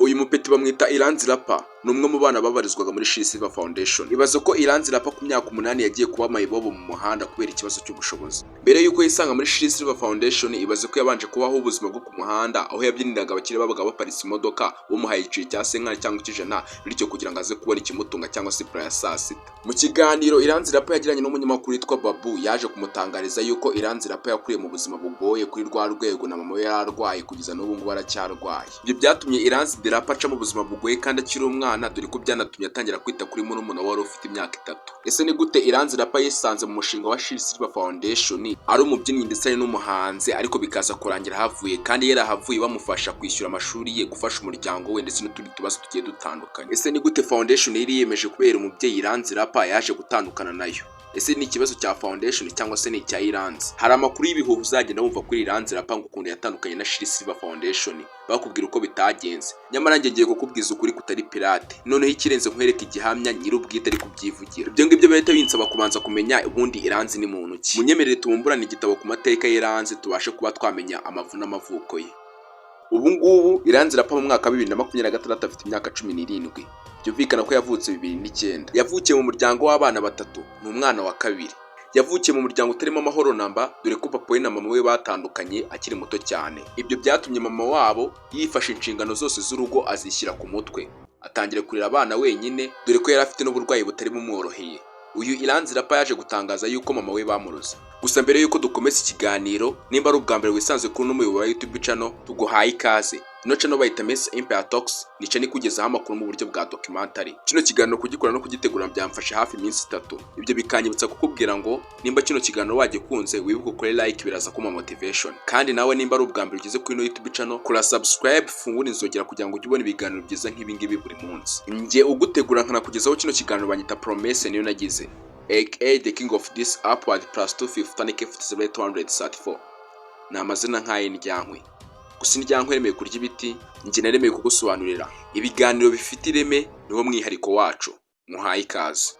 Uyu mupeti bamwita Iranzi Rapper, ni umwe mu bana babarizwaga muri Sherrie Silver Foundation. Ibaze ko Iranzi Rapper ku myaka 8 yagiye kuba mayibobo mu muhanda kubera ikibazo cy'ubushobozi. Mbere y'uko yisanga muri Sherrie Silver Foundation, ibaze ko yabanje kubaho ubuzima bwo ku muhanda, aho yabyiniraga abakire babaga baparitse imodoka, bamuhaye igiceri cya senkari cyangwa icy'ijana, bityo kugira ngo aze kubona ikimutunga cyangwa se ipura ya saa sita. Mu kiganiro Iranzi Rapper yagiranye n'umunyamakuru witwa Babu, yaje kumutangariza yuko Iranzi Rapper yakuriye mu buzima bugoye kuri rwa rwego, na mama we yari arwaye, kugeza n'ubu ngubu aracyarwaye. Ibyo byatumye Iranzi the Rapper aca mu buzima bugoye kandi akiri umwana, dore ko byanatumye atangira kwita kuri murumuna we wari ufite imyaka 3. Ese ni gute Iranzi Rapper yisanze mu mushinga wa Sherrie Silver Foundation, ari umubyinnyi ndetse ari n'umuhanzi, ariko bikaza kurangira ahavuye, kandi yarahavuye bamufasha kwishyura amashuri ye, gufasha umuryango we ndetse n'utundi tubazo tugiye dutandukanye? Ese ni gute foundation yari yiyemeje kubera umubyeyi Iranzi Rapper yaje gutandukana nayo? Ese ni ikibazo cya foundation cyangwa se ni icya Iranzi? Hari amakuru y'ibihuha uzagenda wumva kuri Iranzi Rapper, ngo ukuntu yatandukanye na Sherrie Silver Foundation, bakubwira uko bitagenze. Nyamara njye ngiye kukubwiza ukuri kutari pirate, noneho ikirenze nkwereka igihamya nyir'ubwite ari kubyivugira. Ibyo ngibyo bahita binsaba kubanza kumenya ubundi Iranzi ni muntu ki. Munyemerere tubumburane igitabo ku mateka y'Iranzi, tubashe kuba twamenya amavu n'amavuko ye. Ubu ngubu Iranzi Rapper mu mwaka wa 2026 afite imyaka 17, byumvikana ko yavutse 2009. Yavukiye mu muryango w'abana batatu, ni umwana wa kabiri. Yavukiye mu muryango utarimo amahoro namba, dore ko papa we na mama we batandukanye akiri muto cyane. Ibyo byatumye mama wabo yifashe inshingano zose z'urugo azishyira ku mutwe, atangira kurera abana wenyine, dore ko yari afite n'uburwayi butari bumworoheye. Uyu Iranzi Rapper yaje gutangaza yuko mama we bamuroze. Gusa mbere yuko dukomeza ikiganiro, nimba ari ubwa mbere wisanze kuri uno muyoboro wa YouTube channel, tuguhaye ikaze. Ino channel bayita Mess Empire Talks, ni channel ikugezaho amakuru mu buryo bwa documentary. Kino kiganiro kugikora no kugitegura byamfashe hafi iminsi 3. Ibyo bikanyibutsa kukubwira ngo nimba kino kiganiro wagikunze, wibuke ukore like, biraza kuma motivation. Kandi nawe nimba ari ubwa mbere ugeze kuri ino YouTube channel, kora subscribe, fungura inzogera kugira ngo ujye ubona ibiganiro byiza nk'ibi ngibi buri munsi. Njye ugutegura nkanakugezaho kino kiganiro banyita Promesse niyo nagize, aka the king of this upward plus 250 K 234. Ni amazina nk'ay'indyankwi, gusa indyankwi yaremeye kurya ibiti, njye naremeye kugusobanurira. Ibiganiro bifite ireme niwo mwihariko wacu. Muhaye ikaze.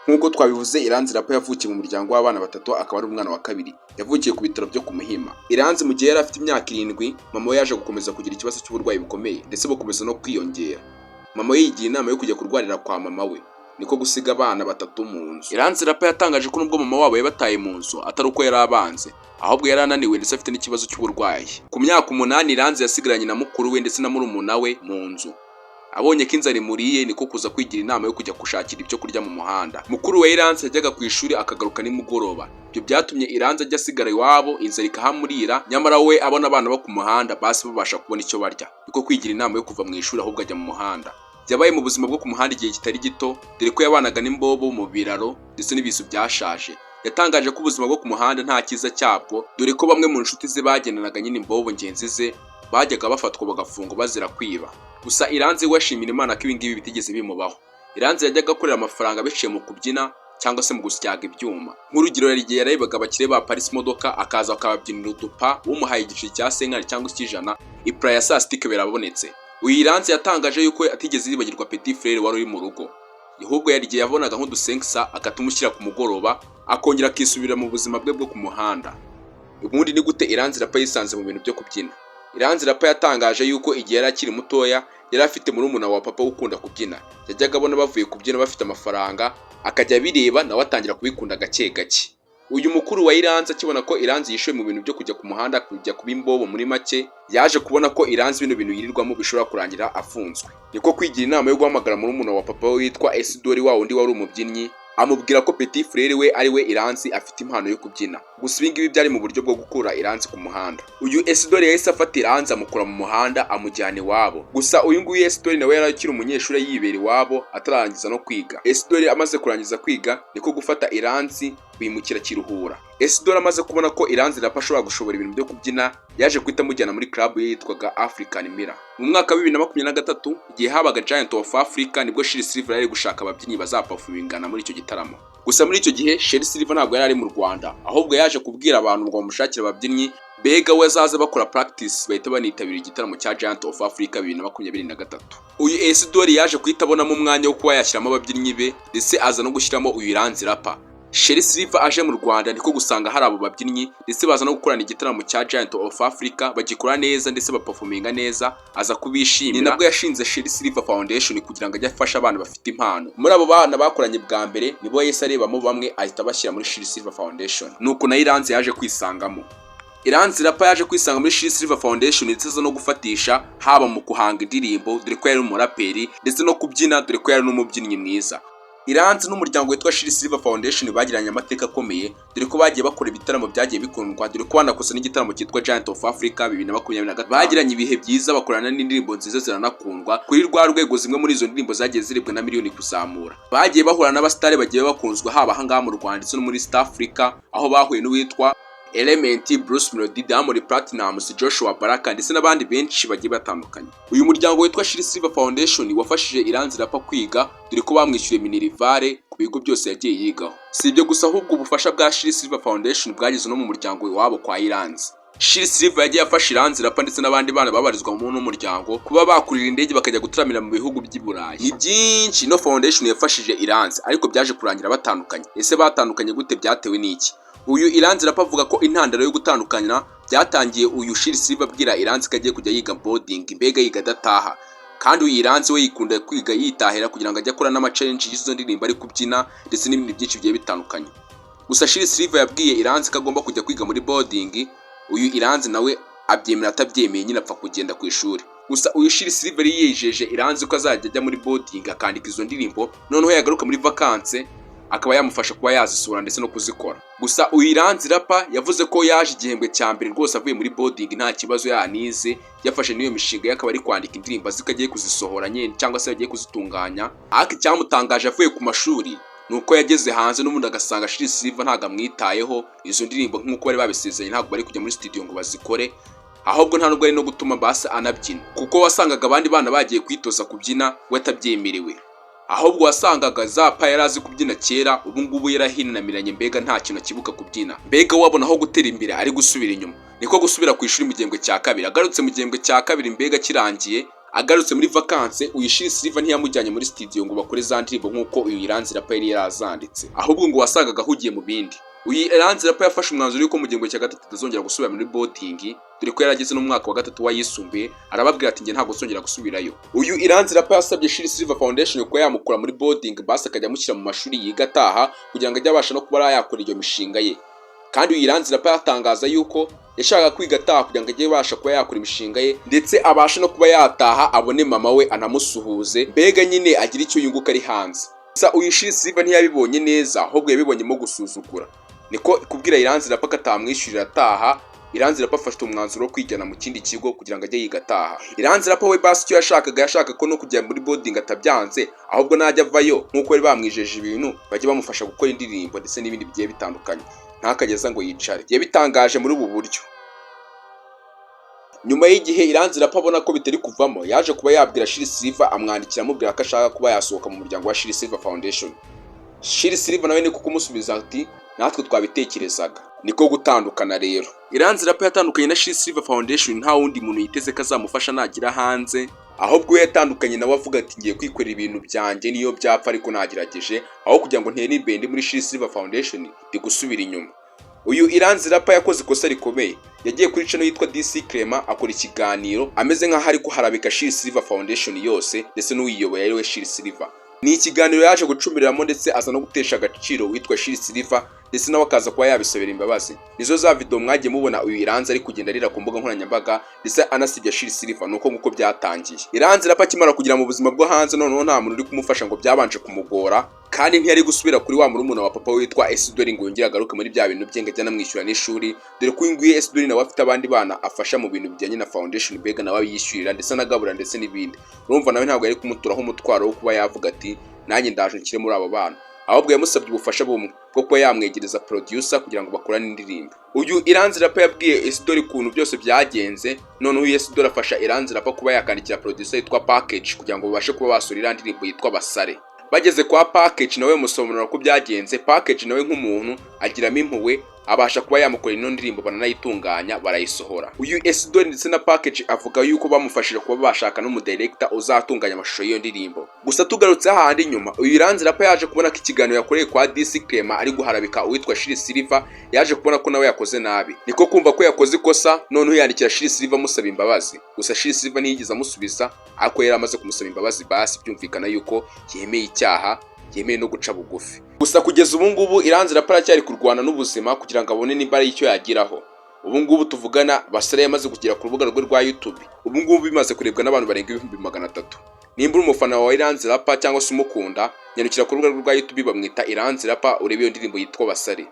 Nk'uko twabivuze, Iranzi Rapper yavukiye mu muryango w'abana batatu, akaba ari umwana wa kabiri. Yavukiye ku bitaro byo ku Muhima. Iranzi mu gihe yari afite imyaka 7, mama we yaje gukomeza kugira ikibazo cy'uburwayi bukomeye, ndetse bukomeza no kwiyongera. Mama we yigira inama yo kujya kurwarira kwa mama we, niko gusiga abana batatu mu nzu. Iranzi Rapper yatangaje ko nubwo mama wabo yabataye mu nzu, atari uko yari abanze, ahubwo yari ananiwe ndetse afite n'ikibazo cy'uburwayi. Ku myaka 8, Iranzi yasigaranye na mukuru we ndetse na murumuna we mu nzu. Abonye ko inzara imuriye, niko kuza kwigira inama yo kujya gushakira ibyo kurya mu muhanda. Mukuru wa Iranzi yajyaga ku ishuri akagaruka nimugoroba. Ibyo byatumye Iranzi ajya asigara iwabo, inzara ikahamurira, nyamara we abona abana bo ku muhanda basi babasha kubona icyo barya, niko kwigira inama yo kuva mu ishuri ahubwo ajya mu muhanda. Yabaye mu buzima bwo ku muhanda igihe kitari gito, dore ko yabanaga n'imbobo mu biraro ndetse n'ibizu byashaje. Yatangaje ko ubuzima bwo ku muhanda nta cyiza cyabwo, dore ko bamwe mu nshuti ze bagendanaga nyine, imbobo ngenzi ze, bajyaga bafatwa bagafungwa bazira kwiba. Gusa Iranzi we ashimira Imana ko ibi ngibi bitigeze bimubaho. Iranzi yajyaga akorera amafaranga biciye mu kubyina cyangwa se mu gusyaga ibyuma. Nk'urugero, yari igihe yarebaga abakire baparitse imodoka, akaza akababyinira udupa, umuhaye igiceri cya senkari cyangwa icy'ijana, ipura ya saa sita ikaba irabonetse. Uyu Iranzi yatangaje yuko atigeze yibagirwa petit frère wari uri mu rugo, ahubwo yari igihe yabonaga nk'udusenkisa akatumushyira ku mugoroba, akongera akisubira mu buzima bwe bwo ku muhanda. Ubundi ni gute Iranzi Rapper yisanze mu bintu byo kubyina? Iranzi Rapper yatangaje yuko igihe yari akiri mutoya, yari afite murumuna wa papa ukunda kubyina. Yajyaga abona bavuye kubyina bafite amafaranga, akajya abireba, nawe atangira kubikunda gake gake. Uyu mukuru wa Iranzi akibona ko Iranzi yishuye mu bintu byo kujya ku muhanda, kujya kuba imbobo muri make, yaje kubona ko Iranzi bino bintu yirirwamo bishobora kurangira afunzwe, niko kwigira inama yo guhamagara murumuna wa papa we witwa Esidori, wa wundi wari umubyinnyi, amubwira ko petit frère we, ari we Iranzi, afite impano yo kubyina. Gusa ibi ngibi byari mu buryo bwo gukura Iranzi ku muhanda. Uyu Esidori yahise afata Iranzi amukura mu muhanda, amujyana iwabo. Gusa uyu nguyu Esidori nawe yari akiri umunyeshuri, yibera iwabo atararangiza no kwiga. Esidori amaze kurangiza kwiga, niko gufata Iranzi bimukira Kiruhura. Esidori amaze kubona ko Iranzi Rapper ashobora gushobora ibintu byo kubyina, yaje guhita amujyana muri club ye yitwaga African Mirror. Mu mwaka wa 2023, igihe habaga Giant of Africa, nibwo Sherrie Silver yari gushaka ababyinnyi bazaperformingana muri icyo gitaramo. Gusa muri icyo gihe Sherrie Silver ntabwo yari ari mu Rwanda, ahubwo yaje kubwira abantu ngo bamushakire ababyinnyi, mbega we azaze bakora practice, bahita banitabira igitaramo cya Giant of Africa 2023. Uyu Esidori yaje guhita abonamo umwanya wo kuba yashyiramo ababyinnyi be, ndetse aza no gushyiramo uyu Iranzi Rapper. Sherrie Silver aje mu Rwanda niko gusanga hari abo babyinnyi, ndetse baza no gukorana igitaramo cya Giant of Africa, bagikora neza ndetse baperforminga neza, aza kubishimira. Ni nabwo yashinze Sherrie Silver Foundation kugira ngo ajye afasha abana bafite impano. Muri abo bana bakoranye bwa mbere nibo yahise arebamo bamwe, ahita abashyira muri Sherrie Silver Foundation. Nuko nayo Iranzi yaje kwisangamo. Iranzi Rapa yaje kwisanga muri Sherrie Silver Foundation, ndetse aza no gufatisha haba mu guhanga indirimbo, dore ko yari umuraperi, ndetse no kubyina, dore ko yari n'umubyinnyi mwiza. Iranzi n'umuryango witwa Sherrie Silver Foundation bagiranye amateka akomeye, dore ko bagiye bakora ibitaramo byagiye bikundwa, dore ko banakoze n'igitaramo cyitwa Giant of Africa 2025. Bagiranye ibihe byiza, bakorana n'indirimbo nziza ziranakundwa kuri rwa rwego. Zimwe muri izo ndirimbo zagiye ziribwa na miliyoni kuzamura. Bagiye bahura n'abasitari bagiye bakunzwe, haba ahangaha mu Rwanda ndetse no muri East Africa, aho bahuye n'uwitwa Element, Bruce Melody, Diamond Platnumz, Joshua Baraka ndetse n'abandi benshi bagiye batandukanye. Uyu muryango witwa Sherrie Silver Foundation wafashije Iranzi Rapa kwiga, dore ko bamwishyuriye minerval ku bigo byose yagiye yigaho. Si ibyo gusa, ahubwo ubufasha bwa Sherrie Silver Foundation bwageze no mu muryango iwabo kwa Iranzi. Sherrie Silver yagiye afasha Iranzi Rapa ndetse n'abandi bana babarizwa mu muryango kuba bakurira indege bakajya gutaramira mu bihugu by'i Burayi. Ni byinshi no foundation yafashije Iranzi, ariko byaje kurangira batandukanye. Ese batandukanye gute? Byatewe n'iki? Uyu Iranzi Rapa avuga ko intandaro yo gutandukana byatangiye uyu Sherrie Silver abwira Iranzi ko agiye kujya yiga boarding, mbega yiga adataha, kandi uyu Iranzi we yikunda kwiga yitahira kugira ngo ajye akora n'ama challenge y'izo ndirimbo ari kubyina ndetse n'ibindi byinshi bigiye bitandukanye. Gusa Sherrie Silver yabwiye Iranzi ko agomba kujya kwiga muri boarding. Uyu Iranzi nawe abyemera atabyemeye nyine, apfa kugenda ku ishuri. Gusa uyu Sherrie Silver yijeje Iranzi ko azajya ajya muri boarding akandika izo ndirimbo, noneho yagaruka muri vacances akaba yamufasha kuba yazisohora ndetse no kuzikora. Gusa uyu Iranzi Rapa yavuze ko yaje igihembwe cya mbere rwose avuye muri boarding nta kibazo, yanize, yafashe n'iyo mishinga ye, akaba ari kwandika indirimbo azi ko agiye kuzisohora nyine cyangwa se agiye kuzitunganya. Ariko icyamutangaje avuye ku mashuri ni uko yageze hanze n'ubundi agasanga Sherrie Silver ntabwo amwitayeho. Izo ndirimbo nk'uko bari babisezeranye ntabwo bari kujya muri studio ngo bazikore, ahubwo nta nubwo ari no gutuma basi anabyina, kuko wasangaga abandi bana bagiye kwitoza kubyina we atabyemerewe. Ahubwo wasangaga za pa yari azi kubyina kera, ubu ngubu yarahinamiranye, mbega nta kintu akibuka kubyina, mbega wabona aho gutera imbere ari gusubira inyuma. Niko gusubira ku ishuri mu gihembwe cya kabiri. Agarutse mu gihembwe cya kabiri, mbega kirangiye, agarutse muri vacances, uyu Sherrie Silver ntiyamujyanye muri studio ngo bakore za ndirimbo nk'uko uyu Iranzi Rapa yari yarazanditse, ahubwo ngo wasangaga ahugiye mu bindi. Uyu Iranzi Rapa yafashe umwanzuro yuko mu gihembwe cya gatatu atazongera gusubira muri boarding, dore ko yarageze n'umwaka wa gatatu wayisumbuye. Arababwira ati: "Njye ntabwo nzongera gusubirayo." Uyu Iranzi Rapa yasabye Sherrie Silver Foundation kuba yamukura muri boarding, basi akajya amushyira mu mashuri yiga ataha, kugira ngo ajye abasha no kuba yakora iyo mishinga ye. Kandi uyu Iranzi Rapa yatangaza yuko yashakaga kwiga ataha kugira ngo ajye abasha kuba yakora imishinga ye, ndetse abashe no kuba yataha abone mama we anamusuhuze, mbega nyine agire icyo yunguka ari hanze. Gusa uyu Sherrie Silver ntiyabibonye neza, ahubwo yabibonyemo gusuzugura, niko kubwira Iranzi Rapa ko atamwishyurira ataha. Iranzi Rapa afashe umwanzuro wo kwijyana mu kindi kigo kugira ngo ajye yiga ataha. Iranzi Rapa we basi icyo yashakaga, yashaka ko no kujya muri boarding atabyanze, ahubwo najya avayo nk'uko bari bamwijeje ibintu, bajye bamufasha gukora indirimbo ndetse n'ibindi bigiye bitandukanye, ntakageza ngo yicare. Yabitangaje muri ubu buryo: nyuma y'igihe Iranzi Rapa abona ko bitari kuvamo, yaje kuba yabwira Sherrie Silver, amwandikira amubwira ko ashaka kuba yasohoka mu muryango wa Sherrie Silver Foundation. Sherrie Silver nawe niko kumusubiza ati: "Natwe twabitekerezaga." Niko gutandukana rero. Iranzi Rapa yatandukanye na Sherrie Silver Foundation nta wundi muntu yiteze ko azamufasha nagira hanze, ahubwo we yatandukanye nawe avuga ati: "Ngiye kwikorera ibintu byanjye, niyo byapfa ariko nagerageje, aho kugira ngo ntere imbere ndi muri Sherrie Silver Foundation ndi gusubira inyuma." Uyu Iranzi Rapa yakoze ikosa rikomeye. Yagiye kuri channel yitwa DC Clement, akora ikiganiro ameze nk'aho ari kuharabika Sherrie Silver Foundation yose ndetse n'uyiyoboye ari we Sherrie Silver. Ni ikiganiro yaje gucumiriramo, ndetse aza no gutesha agaciro witwa Sherrie Silver, ndetse nawe akaza kuba yabisabira imbabazi. Nizo za video mwagiye mubona uyu Iranzi ari kugenda arira ku mbuga nkoranyambaga, ndetse anasibya Sherrie Silver. Nuko nguko byatangiye. Iranzi Rapa akimara kugera mu buzima bwo hanze, noneho nta muntu uri kumufasha, ngo byabanje kumugora, kandi ntiyari gusubira kuri wa murumuna wa papa witwa Esidori ngo yongere agaruke muri bya bintu bye ngo ajye anamwishyura n'ishuri, dore ko uyu nguyu Esidori nawe afite abandi bana afasha mu bintu bijyanye na foundation, mbega nawe abiyishyurira ndetse anagabura ndetse n'ibindi. Urumva nawe ntabwo yari kumuturaho umutwaro wo kuba yavuga ati: "Nanjye ndaje nshyire muri abo bana." Ahubwo yamusabye ubufasha bumwe bwo kuba yamwegereza producer kugira ngo bakorane indirimbo. Uyu Iranzi Rapa yabwiye Esidori ukuntu byose byagenze, noneho uyu Esidori afasha Iranzi Rapa kuba yakandikira producer yitwa Package kugira ngo babashe kuba basura iriya ndirimbo yitwa Basare. Bageze kwa Package, nawe musobanurira ko byagenze. Package nawe nk'umuntu agiramo impuhwe. abasha kuba yamukorera ino ndirimbo, baranayitunganya, barayisohora. Uyu Esidori ndetse na Package avuga yuko bamufashije kuba bashaka n'umudirector uzatunganya amashusho y'iyo ndirimbo. Gusa tugarutse hahandi inyuma, uyu Iranzi Rapa yaje kubona ko ikiganiro yakoreye kwa DC Clement ari guharabika uwitwa Sherrie Silver, yaje kubona ko nawe yakoze nabi, niko kumva ko yakoze ikosa. Noneho yandikira Sherrie Silver amusaba imbabazi. Gusa Sherrie Silver ntiyigeze amusubiza, ariko yari amaze kumusaba imbabazi. Basi byumvikana yuko yemeye icyaha, yemeye no guca bugufi. Gusa kugeza ubu ngubu Iranzi Rapa aracyari kurwana n'ubuzima kugira ngo abone nimba ari icyo yageraho. Ubu ngubu tuvugana, Basare yamaze kugera ku rubuga rwe rwa YouTube. Ubu ngubu bimaze kurebwa n'abantu barenga 300,000. Nimba uri umufana wa Iranzi Rapa cyangwa se umukunda, nyarukira ku rubuga rwe rwa YouTube, bamwita Iranzi Rapa, urebe iyo ndirimbo yitwa Basare.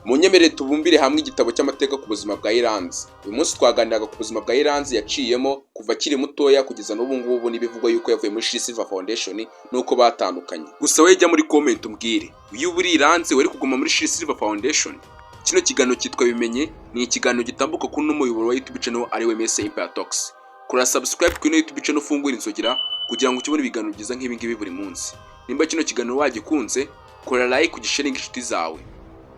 Munyemerere tubumbire hamwe igitabo cy'amateka ku buzima bwa Iranzi. Uyu munsi twaganiraga ku buzima bwa Iranzi yaciyemo kuva akiri mutoya kugeza n'ubu ngubu, n'ibivugwa yuko yavuye muri Sherrie Silver Foundation nuko batandukanye. Gusa wowe jya muri comment umbwire, uyu uri Iranzi, wari kuguma muri Sherrie Silver Foundation? Kino kiganiro cyitwa Bimenye, ni ikiganiro gitambuka kuri uno muyoboro wa YouTube channel ari we Mese Empire Talks. Kora subscribe kuri ino YouTube channel, ufungure inzogera kugira ngo ukibone ibiganiro byiza nk'ibi ngibi buri munsi. Nimba kino kiganiro wagikunze, kora like, ugisharinge inshuti zawe.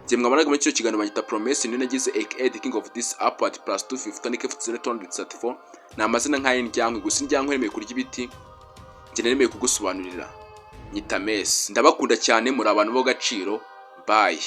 Njye mwabonaga muri kino kiganiro banyita Promesse niyo nagize, aka the king of this upward plus 250 Nick 234. Ni amazina nk'ay'indyankwi, gusa indyankwi yemeye kurya ibiti, njye nemeye kugusobanurira. Nyita Mesi. Ndabakunda cyane, muri abantu b'agaciro. Bye.